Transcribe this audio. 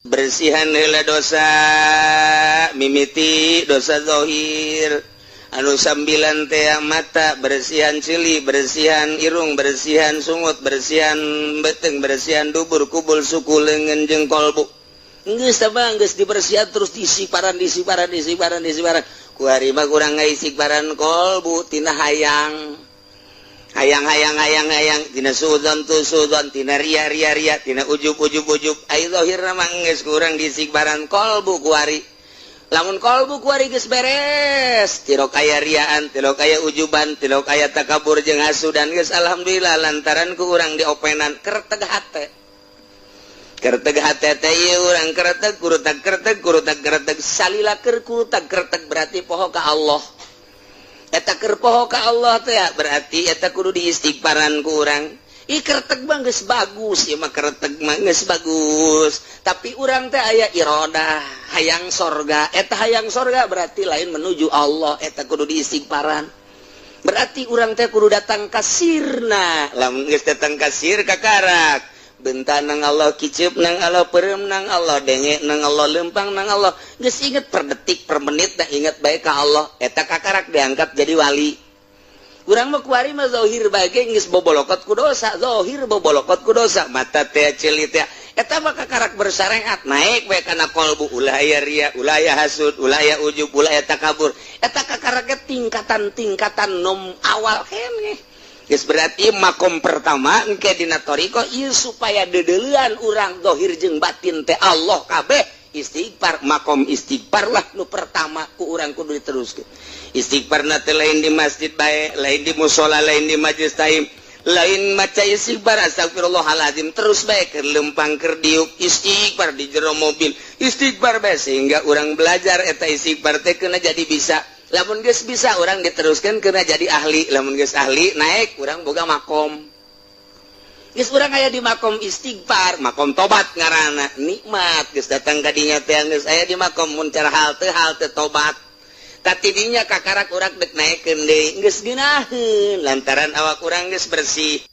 Bersihan heula dosa, mimiti dosa zahir anu sambilan teh mata, bersihan ceuli, bersihan irung, bersihan sungut, bersihan beteng, bersihan dubur, kubul, suku, leungeun jeung kolbu. Geus tah, geus dibersihan, terus diistighfaran, diistighfaran, diistighfaran, diistighfaran. Ku ari mah kurang ngaistighfaran kolbu tina hayang, hayang, hayang, hayang, hayang, tina suudzon tu suudzon, tina ria, ria, ria, tina ujub, ujub, ujub. Ai zahirna mah geus kurang diistighfaran kolbu kuari. Lamun kolbu kuari geus beres, tilok aya riaan, tilok aya ujuban, tilok aya takabur jeung hasudan, geus alhamdulillah, lantaran ku urang diopenan kerteg hate. Kerteg hate teh ieu urang kerteg, kurutak kerteg, kurutak kerteg, salila keur kurutak kerteg berarti poho ka Allah. Eta keur poho ka Allah teh berarti eta kudu diistighfaran ku urang. Ih, kerteg mah geus bagus, ieu mah kerteg mah geus bagus, tapi urang teh aya irodah hayang sorga. Eta hayang sorga berarti lain menuju Allah. Eta kudu diistighfaran, berarti urang teh kudu datang ka sirna. Lamun geus datang ka sir, kakarak bentar nang Allah, kicep nang Allah, perem nang Allah, denge nang Allah, lempang nang Allah, geus inget per detik per menit dah inget baik ka Allah. Eta kakarak diangkat jadi wali. Urang mah kuari mah zahir bae geus bobolokot ku dosa, zahir bobolokot ku dosa, mata teh, ceuli teh. Eta mah kakarak bersyariat, naik bae kana kolbu, ulah aya ria, ulah aya hasud, ulah aya ujub, ulah aya takabur. Eta kakarak tingkatan-tingkatan nom awal keneh. Geus berarti makom pertama engke dina thoriqoh ieu supaya deudeulean urang zahir jeung batin teh Allah kabeh, istighfar. Makom istighfar lah nu pertama ku urang kudu diteruskeun. Istighfar na teh lain di masjid bae, lain di musola, lain di majelis taklim, lain maca istighfar astagfirullahaladzim terus bae keur lempang, keur diuk istighfar, di jero mobil istighfar bae, sehingga urang belajar eta istighfar teh kena jadi bisa. Lamun geus bisa, urang diteruskan kena jadi ahli. Lamun geus ahli, naik urang boga makom. Geus urang aya di makom istighfar, makom tobat ngaranna, nikmat geus datang ka dinya teh, geus aya di makom mun cara hal teh, hal teh tobat. Tatidinya kakarak urang dek naikkeun deui, geus geunaheun lantaran awak urang geus bersih.